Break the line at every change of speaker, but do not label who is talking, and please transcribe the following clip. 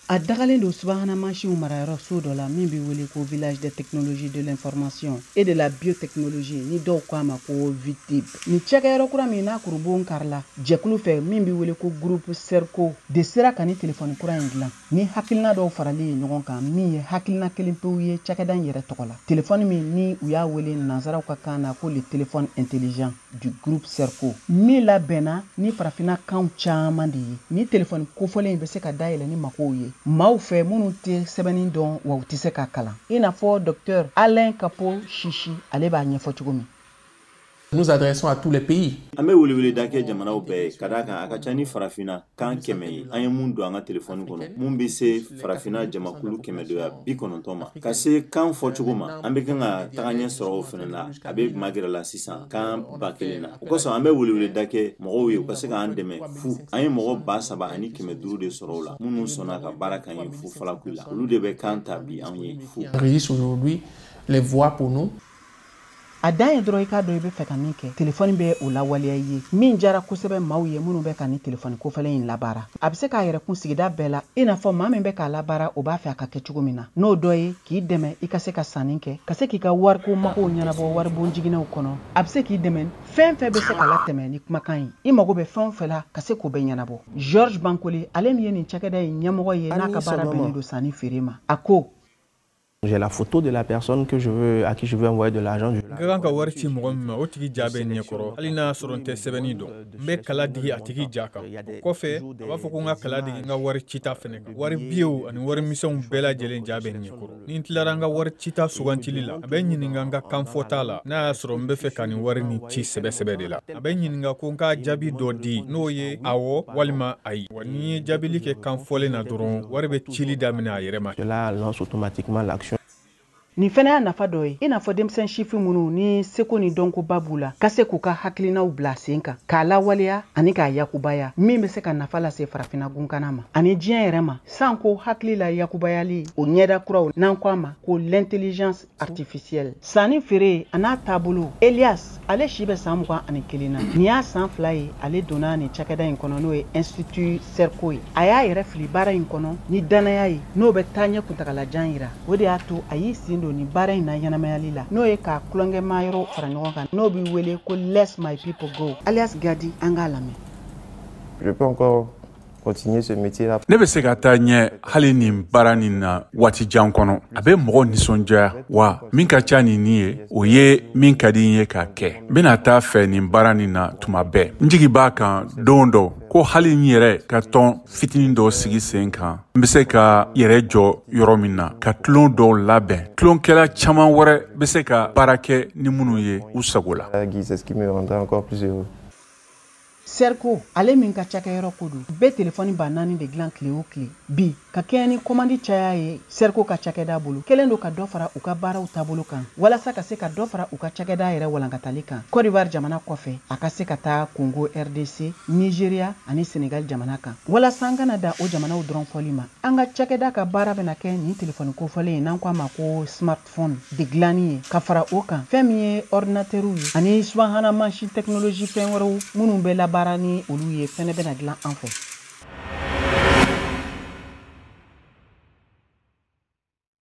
A dagalen don subahana mansinw marayɔrɔ so dɔ la min bɛ wele ko Village des technologies de l'information et de la biotechnologie, ni dɔw ko a ma ko VITIB. Nin cakɛyɔrɔ kura min n'a kurubon karila jɛkulu fɛ min bɛ wele ko Groupe Serco de sera ka ni telefɔni kura in dilan ni hakilina dɔw farali ye ɲɔgɔn kan, min ye hakilina kelen pewu ye cakɛda in yɛrɛ tɔgɔ la. Telefɔni min ni u y'a wele nansaraw ka kan na ko le téléphone intelligent du Groupe Serco, min labɛnna ni farafinna kanw caman de ye. Ni telefɔni kofɔlen in bɛ se ka dayɛlɛ ni makow ye maaw fɛ minnu tɛ sɛbɛnni dɔn, wa u tɛ se ka kalan, i n'a fɔ docteur Alain Kapo Chichi, ale b'a ɲɛfɔ cogo min.
Nous adressons à tous les pays.
An bɛ weleweleda kɛ jamanaw bɛɛ ye, ka d'a kan a ka ca ni farafinna kan 100 ye an ye mun don an ka telefɔni kɔnɔ, mun bɛ se farafinna jamakulu 190 ma. Ka se kan fɔcogo ma, an bɛ kan ka taga ɲɛ sɔrɔ o fana la. A bɛ magɛrɛ la sisan kan 1000 na. O kosɔn, an bɛ weleweleda kɛ mɔgɔw ye u ka se k'an dɛmɛ fu. An ye mɔgɔ 3500 de sɔrɔ o la minnu sɔnna ka baara k'an ye fu falaku la. Olu de bɛ kan ta bi anw ye fu.
Enregistre aujourd'hui les voix pour nous.
A dan ye dɔrɔn i k'a dɔn i bɛ fɛ ka min kɛ, telefɔni bɛ o lawaleya i ye. Min jara kosɛbɛ maaw ye minnu bɛ ka ni telefɔni kofɛlɛ in labaara, a bɛ se k'a yɛrɛ kun sigida bɛɛ la, i n'a fɔ maa min bɛ k'a labaara, o b'a fɛ a ka kɛ cogo min na, n'o dɔ ye k'i dɛmɛ i ka se ka sanni kɛ, ka se k'i ka wariko makow ɲɛnabɔ waribon jiginɛw kɔnɔ. A bɛ se k'i dɛmɛ fɛn fɛn bɛ se ka latɛmɛ ni kumakan ye, i mago bɛ fɛn o fɛn la, ka se k'o bɛɛ ɲɛnabɔ. George Bankole, ale min ye nin cakɛda in ɲɛmɔgɔ ye, n'a ka baara bɛnnen don sanni feere ma, a ko:
J'ai la photo de la personne que je veux, à qui je veux envoyer de l'argent.
N ka kan ka wari ci mɔgɔ min ma, o tigi ja bɛ ɲɛkɔrɔ. Hali n'a y'a sɔrɔ n tɛ sɛbɛnni dɔn, n bɛ kala digi a tigi ja kan. O kɔfɛ, a b'a fɔ ko n ka kala digi n ka wari cita fɛnɛ kan. Wari biyew ani wari misɛnw bɛɛ lajɛlen ja bɛ ɲɛkɔrɔ. Ni n tilara n ka wari cita sugantili la, a bɛ ɲininka n ka kan fɔta la, n'a y'a sɔrɔ n bɛ fɛ ka nin wari nin ci sɛbɛ-sɛbɛ de la. A bɛ ɲininka ko n ka jaabi dɔ di, n'o ye awɔ walima ayi. Wa n'i ye jaabili kɛ kan fɔlen na dɔrɔn, wari bɛ cili daminɛ a yɛrɛ ma.
Cela lance automatiquement l'action.
Nin fɛnɛ y'a nafa dɔ ye, i n'a fɔ denmisɛn sifin minnu ni seko ni dɔnkoba b'u la, ka se k'u ka hakilinaw bila sen kan, k'a lawaleya ani k'a yakubaya, min bɛ se ka nafa lase farafinna gunkana ma ani diɲɛ yɛrɛ ma, sanko hakili la yakubayali o ɲɛda kuraw, n'an ko a ma ko l'intelligence artificielle. Sanni feere a n'a taabolo. Elias, ale si bɛ san 21 na. Nin y'a san 2 ye ale donna nin cakɛda in kɔnɔ, n'o ye Institut Serco ye. A y'a yɛrɛ fili baara in kɔnɔ ni danaya ye, n'o bɛ taaɲɛ kuntagalajan yira. O de y'a to a y'i sen don nin baara in na ɲɛnamayali la, n'o ye ka tulonkɛma yɔrɔ fara ɲɔgɔn kan, n'o bɛ wele ko Let My People Go. Alias Gadi, an k'a lamɛn.
Je peux encore continuer ce métier-là.
Ne bɛ se ka taa ɲɛ hali nin baara nin na waati jan kɔnɔ. A bɛ mɔgɔ nisɔndiya, wa min ka ca nin nin ye, o ye min ka di n ye k'a kɛ. N bɛna taa fɛ nin baara nin na tuma bɛɛ. N jigi b'a kan don dɔ ko hali n yɛrɛ ka tɔn fitinin dɔ sigi sen kan, n bɛ se ka yɛrɛ jɔ yɔrɔ min na, ka tulon dɔw labɛn, tulonkɛla caman wɛrɛ bɛ se ka baara kɛ ni minnu ye u sago la.
C'est ce qui me rendra encore plus heureux.
Serco, ale min ka cakɛyɔrɔ ko don, bɛɛ telefɔni 4000 de dilan tile o tile bi, ka kɛɲɛ ni kɔmandi caya ye. Serco ka cakɛda bolo kɛlen don ka dɔ fara u ka baaraw taabolo kan, walasa ka se ka dɔ fara u ka cakɛda yɛrɛ walankatali kan Côte d'Ivoire jamana kɔfɛ, a ka se ka taa Congo RDC, Nigeria ani Senegal jamana kan. Walasa an kana da o jamanaw dɔrɔn fɔli ma, an ka cakɛda ka baara bɛna kɛ nin telefɔni kofɔlen ye, n'an ko a ma ko smartphone de dilanni ye. Ka fara o kan, fɛn min ye ordinateurw ye ani subahana mansin technologie fɛn wɛrɛw minnu bɛ labaara ni olu ye, fɛnɛ bɛna dilan an fɛ.